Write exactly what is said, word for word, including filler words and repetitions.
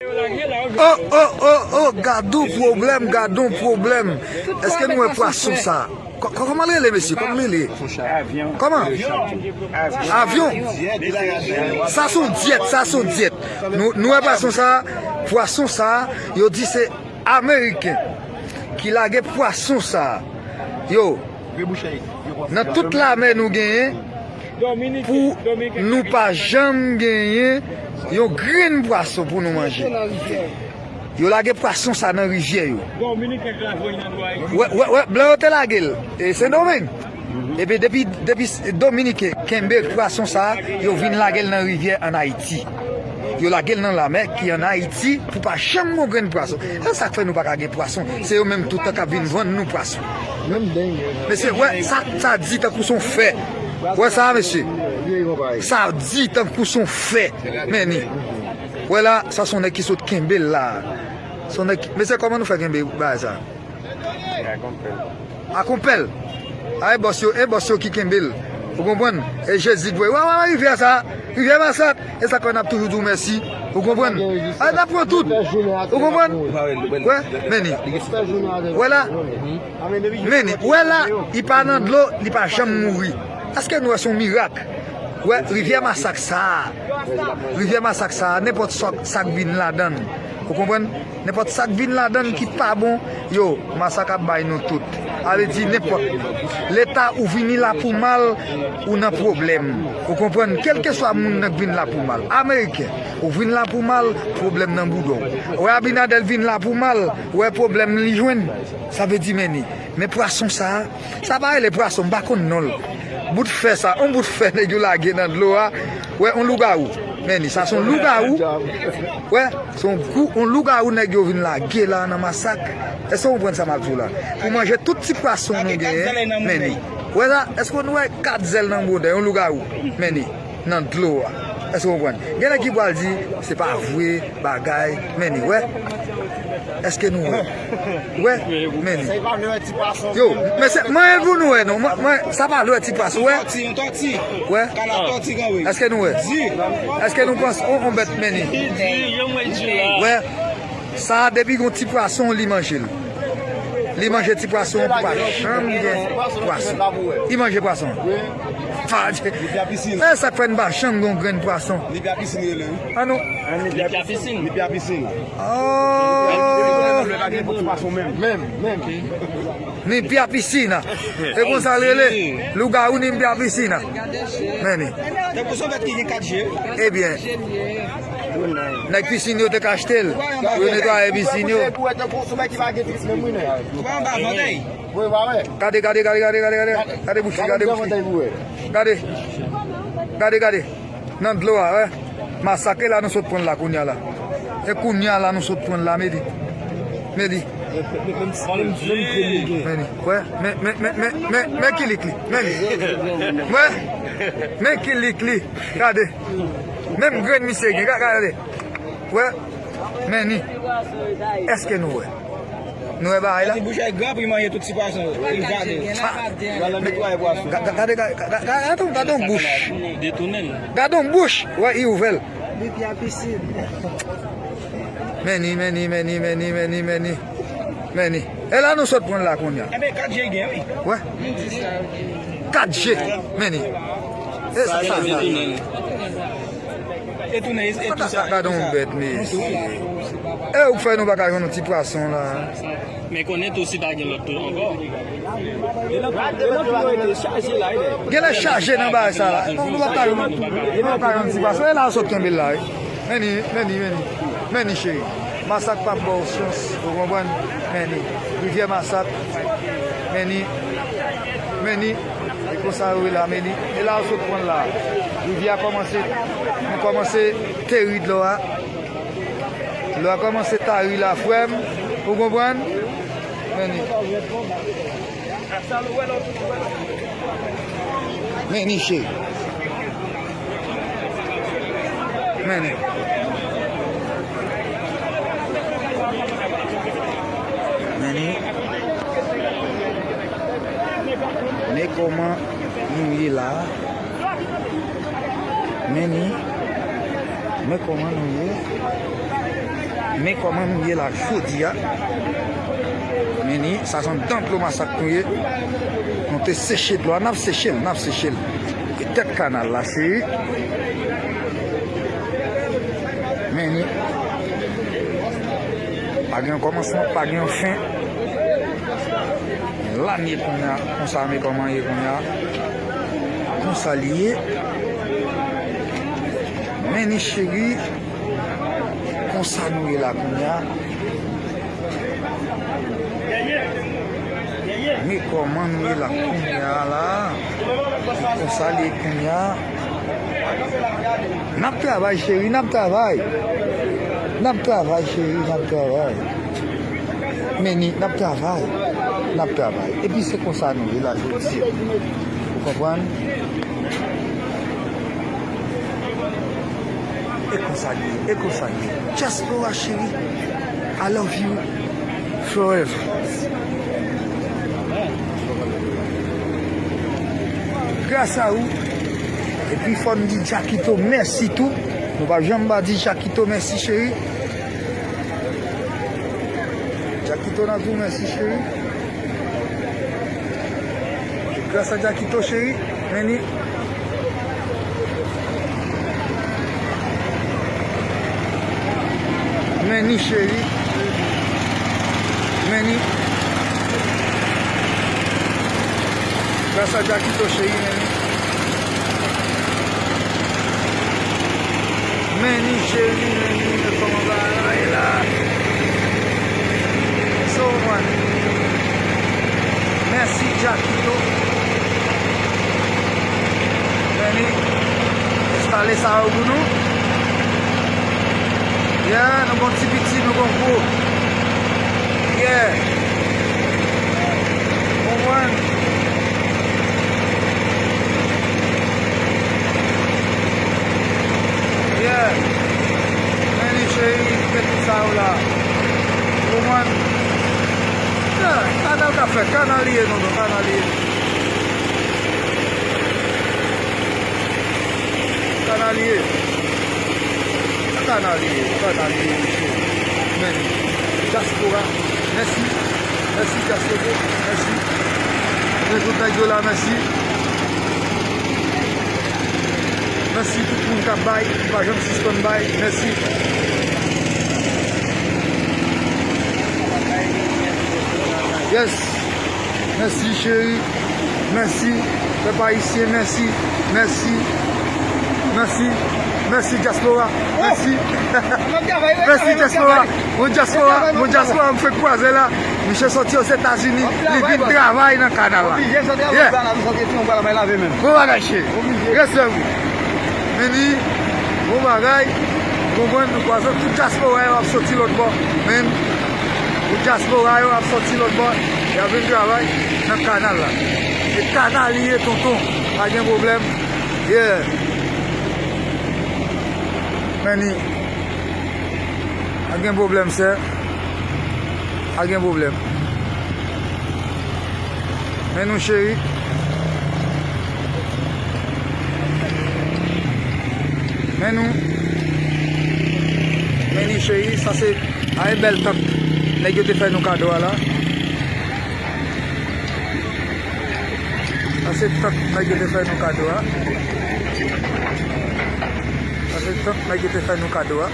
Oh, oh, oh, oh, gad on pwoblèm, gad on pwoblèm. Èske nou wè pwason sa? Kò- kò- Kòman l rele, mesye? Kòman l rele? Kòman? Avyon. Sa se yon dyèt, sa se yon dyèt. Nou, nou wè pwason sa, pwason sa, yo di se Ameriken ki lage pwason sa. Yo, nan tout lamè nou genyen, pou nou pa janm genyen yon grenn pwason pou nou manje. Yo lage pwason sa nan rivyè yo. Wè, wè, wè, blan yo te lage l. E Sendomeng. Epi depi, depi Dominiken kenbe pwason sa, yo vin lage l nan rivyè ann Ayiti. Yo lage l nan lamè ki ann Ayiti pou pa janm gon grenn pwason. Se sa k fè nou pa ka gen pwason. Se yo menm tout tan k ap vin vann nou pwason. Mesye, wè, sa, sa di tankou se yon fè. Wè sa, mesye. Sa di tankou se yon fè. Men ni. Wè la, sa se yon nèg ki sot kenbe l la. Se yon nèg ki- Mesye, kòman nou fè kenbe bagay sa? Ak yon pèl. A, e bòs yo, e bòs yo ki kenbe l. Ou konprann? E Jezi k voye. Wè, wè, wè, rivyè sa. Rivyè Masak. E sa k fè n ap toujou di w mèsi. Ou konprann? A, n ap pran tout. Ou konprann? Wè, men ni. Wè la. Men ni. Wè la, li pa nan dlo, li pa janm mouri. Èske nou wè se yon mirak? Wè, rivyè Masak sa a. Rivyè Masak sa a, nenpòt sa, sa k vin ladan l. Ou konprann? Nenpòt sa k vin ladan l ki pa bon, yo, Masak ap bay nou tout. A vle di nenpòt. Leta ou vini la pou mal, ou nan pwoblèm. Ou konprann? Kèlkeswa moun nan k vin la pou mal. Ameriken, ou vin la pou mal, pwoblèm nan bouda w. Wè Abinader vin la pou mal, wè pwoblèm li jwenn. Sa vle di men ni. Men pwason sa a, sa pa rele pwason, m pa konn non l. Bout fè sa, yon bout fè nèg yo lage nan dlo a. Wè, yon lougawou. Men ni, sa se yon lougawou. Wè, se yon gwo, yon lougawou nèg yo vin lage la nan Masak. Èske w konprann sa m ap di w la? Pou manje tout ti pwason nou genyen, men ni. Wè la, èske nou wè kat zèl nan bouda, yon lougawou? Men ni. Nan dlo a. Èske w konprann? Gen nèg ki pral di, se pa vre, bagay, men ni, wè. Èske nou wè? Wè, men ni. Yo, men se, mwen pou nou wè, non. Mwen, mwen, sa pa lè ti pwason, wè. Wè. Èske nou wè? Èske nou panse, on, on bèt, men ni. Wè. Sa a, depi gon ti pwason, li manje l. Li manje ti pwason pou pa janm gen pwason. Li manje pwason. Pa- E sa k fè n pa janm gon grenn pwason. Li pya pisin rele, wi. An nou. Li pya pisin. Li pya pisin. Oh. Li pa gen bon ti pwason menm. Menm, menm. Ni pya pisina. E konsa l rele. Lougawou ni pya pisina. Men ni. Ebyen. Nèg pisin yo te ka achte l pou yo netwaye pisin yo. Gade, gade, gade, gade, gade, gade. Gade bouch li, gade bouch li. Gade. Gade, gade. Nan dlo a, wè. Masak la nou sot pran la kounye a la. E kounye a la nou sot pran la, men li. Men li. Men li. Wè. Men, men, men, men, men, men kilik li. Men li. Wè. Men kilik li. Gade. Menm grenn misye gen. Ga- Gade. Wè. Men ni. Èske nou wè? Nou wè bagay la? Ti bouch ay gran pou li manje tout ti pwason yo. Li vale. Gade, gade, gade, gade, gade, gade yon bouch. Gade yon bouch. Wè, li ouvè l. Men ni, men ni, men ni, men ni, men ni, men ni. Men ni. E la nou sot pran la kounye a. Enben, kat je gen, wi. Wè. Kat je. Men ni. E sa, sa, sa. E tounen, e tou sa. Gade yon bèt, mesye. E ou k fè nou pa ka jwenn yon ti pwason la? Men konnen tou si pa gen lòt tou ankò. Genlè chaje nan bagay sa la. Nou, nou pa ka jwenn, nou pa ka jwenn ti pwason. E la sot kenbe l la, wi. Men ni, men ni, men ni. Men ni, cheri. Masak p ap ba w chans, ou konprann? Men ni. Rivyè Masak. Men ni. Men ni. E konsa yo rele a, men ni. E la yo sot pran la. Rivyè a kòmanse, nou kòmanse teri dlo a. Dlo a kòmanse tari la, frè m. Ou konprann? Men ni. Men ni, cheri. Men ni. Men ni. Men kòman nou ye la. Men ni. Men kòman nou ye. Men kòman nou ye la jodi a. Men ni, sa se yon dan dlo masak nou ye. Nou te seche dlo a, n ap seche l, n ap seche l. E tèt kanal la, cheri. Men ni, pa gen yon kòmansman, pa gen yon fen. La n ye kounye a, konsa men kòman ye kounye a. Konsa li ye. Men ni, cheri. Konsa nou ye la kounye a. Men kòman nou ye la kounye a la. Konsa li ye kounye a. N ap travay, cheri, n ap travay. N ap travay, cheri, n ap travay. Men ni, n ap travay. N ap travay. Epi se konsa nou ye la jodi. Ou konprann? E konsa li ye, e konsa li ye. Diaspora cheri, I love you forever. Gras a ou. Epi fò n di Jackito mèsi tou. Nou pa janm pa di Jackito mèsi, cheri. Jackito, n ap di w mèsi, cheri. Gras a Jackito, cheri. Men ni. Men ni, cheri. Men ni. Gras a Jackito, cheri, men ni. Men ni, cheri, men ni, men kòman bagay la ye la. So, mwen. Mèsi, Jackito. Men ni, enstale sa yo pou nou. Yeah, nou gon ti piti, nou gon gwo. Yeah. Konprann? Yeah. Men ni, cheri, gen tout sa yo la. Konprann? Yeah, kanal k ap fèt, kanal li ye, tonton, kanal li ye. Kanal li ye. Kanal li ye, kanal li ye, mesye. Men, diaspora, mèsi. Mèsi, diaspora, mèsi. Men tout nèg yo la, mèsi. Mèsi tout moun k ap bay, ki pa janm sispann bay. Mèsi. Yes. Mèsi, cheri. Mèsi, pèp ayisyen. Mèsi. Mèsi. Mèsi. Mèsi, diaspora. Mèsi. Mèsi, diaspora. Bon diaspora, bon diaspora, m fèk kwaze la. Misye soti Ozetazini, li vin travay nan kanal la. Yeah. Bon bagay, cheri. Respè pou ou. Men ni, bon bagay. Ou konprann, nou kwaze tout diaspora yo ap soti lòt bò. Men, tout diaspora yo ap soti lòt bò. Y ap vin travay nan kanal la. Se kanal li ye, tonton. Pa gen pwoblèm. Yeah. Men ni, pa gen pwoblèm, sè. Pa gen pwoblèm. Men nou, cheri. Men nou. Men ni, cheri, sa se, a, e bèl tank nèg yo te fè nou kado a la. Sa se tank nèg yo te fè nou kado a. Sa se tank nèg yo te fè nou kado a.